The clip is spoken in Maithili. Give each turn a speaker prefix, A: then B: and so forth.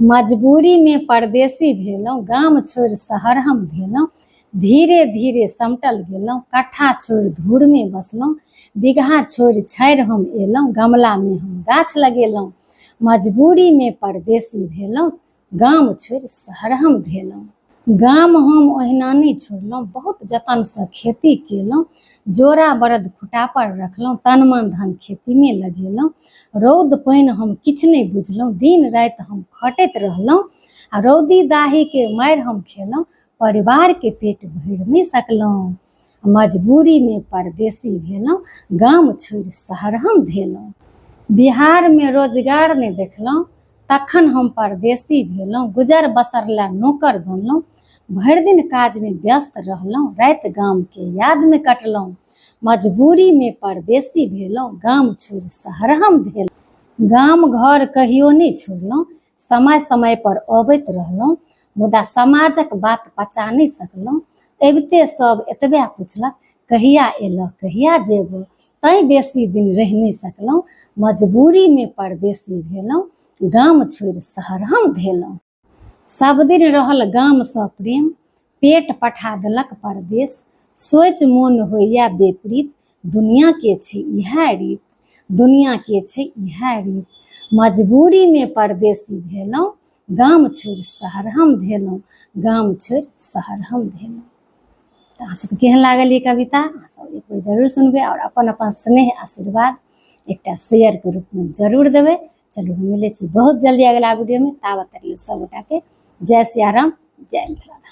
A: मजबूरीमे परदेसी भेलहुँ, गाम छोड़ि शहर हम धेलहुँ, धीरे धीरे समटल गेलहुँ, कट्ठा छोड़ि धूरमे बसलहुँ, बीघा छोड़ि छाड़ि हम एलहुँ, गमलामे हम गाछ लगेलहुँ। मजबूरीमे परदेसी भेलहुँ, गाम छोड़ि शहर हम धेलहुँ। गाम हम ओहिना नहि छोड़लहुँ, बहुत जतनसँ खेती केलहुँ, जोड़ा बरद खुटापर रखलहुँ, तन मन धन खेतीमे लगेलहुँ, रौद पानि हम किछु नहि बुझलहुँ, दिन राति हम खटैत रहलहुँ आ रौदी दाहीके मारि हम खेलहुँ, परिवारके पेट भरि नहि सकलहुँ। मजबूरीमे परदेसी भेलहुँ, गाम छोड़ि शहर हम धेलहुँ। बिहारमे रोजगार नहि देखलहुँ, तखन हम परदेसी भेलहुँ, गुजर बसर लए नौकर बनलहुँ, भरि दिन काजमे व्यस्त रहलहुँ, राति गामके यादमे कटलहुँ। मजबूरीमे परदेसी भेलहुँ, गाम छोड़ि शहर हम धेलहुँ। गाम घर कहियो नहि छोड़लहुँ, समय समय पर अबैत रहलहुँ, मुदा समाजक बात पचा नहि सकलहुँ। अबिते सब एतबे पुछलक, कहिया एलह कहिया जेबह, तैँ बेसी दिन रहि नहि सकलहुँ। मजबूरीमे परदेसी भेलहुँ, गाम छोड़ि शहर हम धेलहुँ। सब दिन रहल गामसँ प्रेम, पेट पठा देलक परदेश, सोचि मोन होइए बेपरीत, दुनियाके छै इएह रीत, दुनियाके छै इएह रीत। मजबूरीमे परदेसी भेलहुँ, गाम छोड़ि शहर हम धेलहुँ, गाम छोड़ि शहर हम धेलहुँ। तऽ अहाँ सबके केहन लागल ई कविता अहाँ सब एक बेर जरूर सुनबै आओर अपन अपन स्नेह आशीर्वाद एकटा शेयरके रूपमे जरूर देबै। चलू हम मिलै छी बहुत जल्दी अगिला वीडियोमे, ताबत तक लेल सब गोटाके जय सियाराम, जय मिथिला।